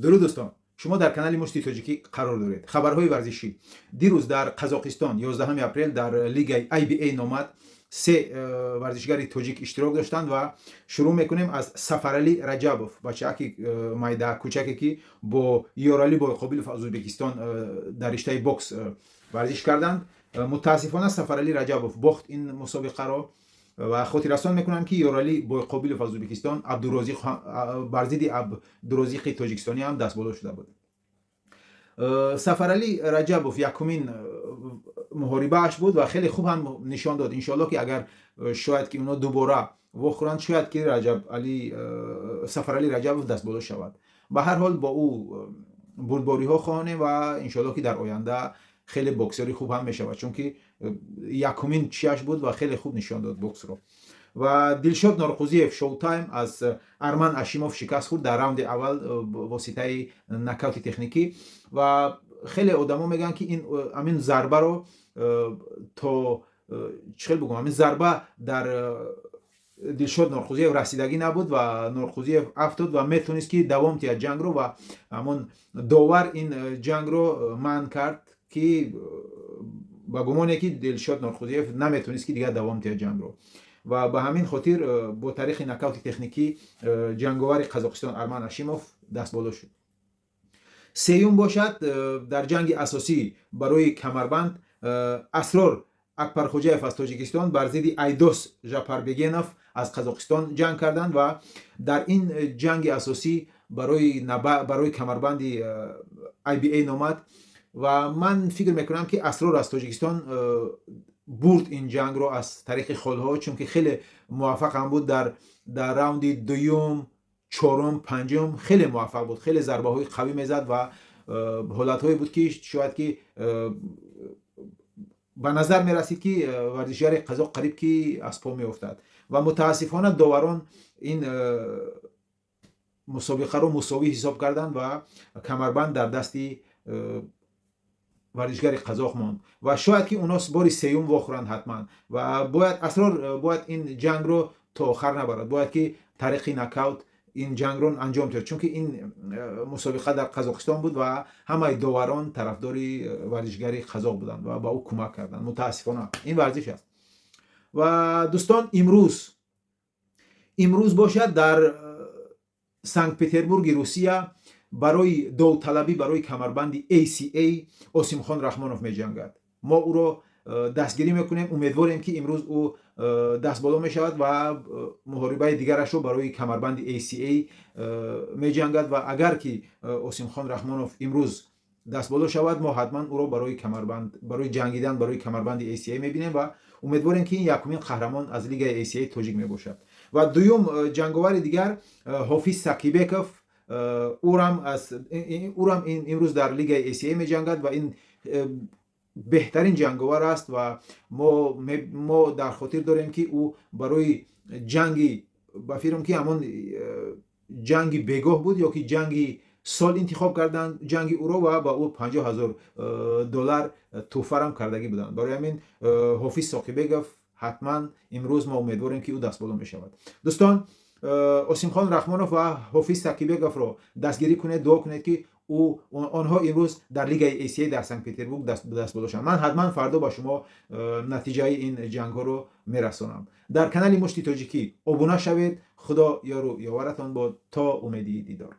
Дуруд, дӯстон! Шумо дар канали Мушти Тоҷикӣ қарор доред. Хабарҳои варзишӣ. Дирӯз дар Қазоқистон, 11 апрел, дар лигаи IBA Nomad се варзишгари тоҷик иштирок доштанд ва шурӯъ мекунем аз Сафаралӣ Раҷабов, бачааки майда кӯчаке, ки бо Ёралӣ Бойқобилов аз Ӯзбекистон дар риштаи бокс варзиш карданд. Мутаассифона, Сафаралӣ Раҷабов бохт ин мусобиқаро. Ва хотиррасон мекунам, ки Ёралӣ Бойқобилов аз Ӯзбекистон Абдурозиқ бар зидди Абдурозиқи тоҷикистонӣ ҳам дастболо шуда буд. Сафаралӣ Раҷабов якумин муҳорибааш буд ва хеле хуб ҳам нишон дод. Иншоалло, ки агар шояд ки онҳо дубора вохӯранд, шояд ки Раҷабали Сафаралӣ Раҷабов дастболо шавад. Ба ҳар ҳол, бо ӯ бурдбориҳо хоҳонем ва иншоалло, ки дар оянда хеле боксери хуб ҳам мешавад, чунки якумин чиаш буд ва хеле хуб нишон дод боксро. Ва Дилшод Норқузиев, Шоутайм, аз Арман Ашимов шикаст хӯрд дар раунди аввал воситаи нокаути техникӣ. Ва хеле одамо мегӯянд, ки ин ҳамин зарбаро то чӣ хел бигӯм, ҳамин зарба дар Дилшод Норқузиев расидагӣ набуд ва Норқузиев афтод ва метавонист, ки давом диҳад ҷангро. Ва ҳамон довар ин ҷангро манъ кард, ки ба гумоне ки Дилшод Норқузиев наметавонист, ки дигар давом диҳад ҷангро. Ва ба ҳамин хотир бо тариқи нокаути техникӣ ҷанговари Қазоқистон Арман Ашимов дастболо шуд. Сеюм бошад, дар ҷанги асосӣ барои камарбанд Асрор Акбархоҷаев аз Тоҷикистон бар зидди Айдос Жапарбегенов аз Қазоқистон ҷанг карданд. Ва дар ин ҷанги асосӣ барои камарбанди IBA Nomad ва ман фикр мекунам, ки Асрор аз Тоҷикистон бурд ин ҷангро аз тариқи холҳо, чунки хеле муваффақ ҳам буд. Дар раунди дуюм, чорум, панҷум хеле муваффақ буд, хеле зарбаҳои қавӣ мезад ва ҳолатҳое буд, ки шояд ки ба назар мерасид, ки варзишгари қазоқ қариб ки аз по меофтад. Ва мутаассифона, доварон ин мусобиқаро мусовӣ ҳисоб карданд ва камарбанд дар дасти варзишгари қазоқ монд. Ва шояд ки онҳо бори сеюм вохӯранд ҳатман. Ва бояд Асрор бояд ин ҷангро то охар набарад, бояд ки тариқи нокаут ин ҷангро анҷом диҳад, чунки ин мусобиқа дар Қазоқистон буд ва ҳамаи доварон тарафдори варзишгари қазоқ буданд ва ба ӯ кӯмак карданд. Мутаассифона, ин варзиш аст. Ва дӯстон, имрӯз бошад, дар Санкт Петербурги Русия барои довталабӣ барои камарбанди ACA Осимхон Раҳмонов меҷангад. Мо ӯро дастгирӣ мекунем, умедворем, ки имрӯз ӯ дастболо мешавад ва муҳорибаи дигарашро барои камарбанди ACA меҷангад. Ва агар ки Осимхон Раҳмонов имрӯз дастболо шавад, мо ҳатман ӯро барои камарбанд, барои ҷангидан барои камарбанди ACA мебинем ва умедворем, ки ин якумин қаҳрамон аз лигаи ACA тоҷик мебошад. Ва дуюм ҷанговари дигар Ҳофиз Сақибеков, ӯрам имрӯз дар лигаи ACA меҷангад ва ин беҳтарин ҷанговар аст. Ва мо дар хотир дорем, ки ӯ барои ҷанги, ба фикрам, ки ҳамон ҷанги бегоҳ буд ё ки ҷанги сол интихоб карданд ҷанги ӯро ва ба ӯ 50 000 доллар тӯҳфарам кардагӣ буданд. Барои ҳамин Ҳофиз Соқибеков ҳатман имрӯз мо умедворем, ки ӯ дастболо мешавад. Дӯстон, Осимхон Раҳмонов ва Ҳофиз Сақибековро дастгирӣ кунед, дуо кунед, ки онҳо имрӯз дар лигаи ACA дар Санкт Петербург дастболо шаванд. Ман ҳатман фардо ба шумо натиҷаи ин ҷангҳоро мерасонам. Дар канали Мушти Тоҷикӣ обуна шавед. Худо ёру ёваратон бод, то умеди дидор.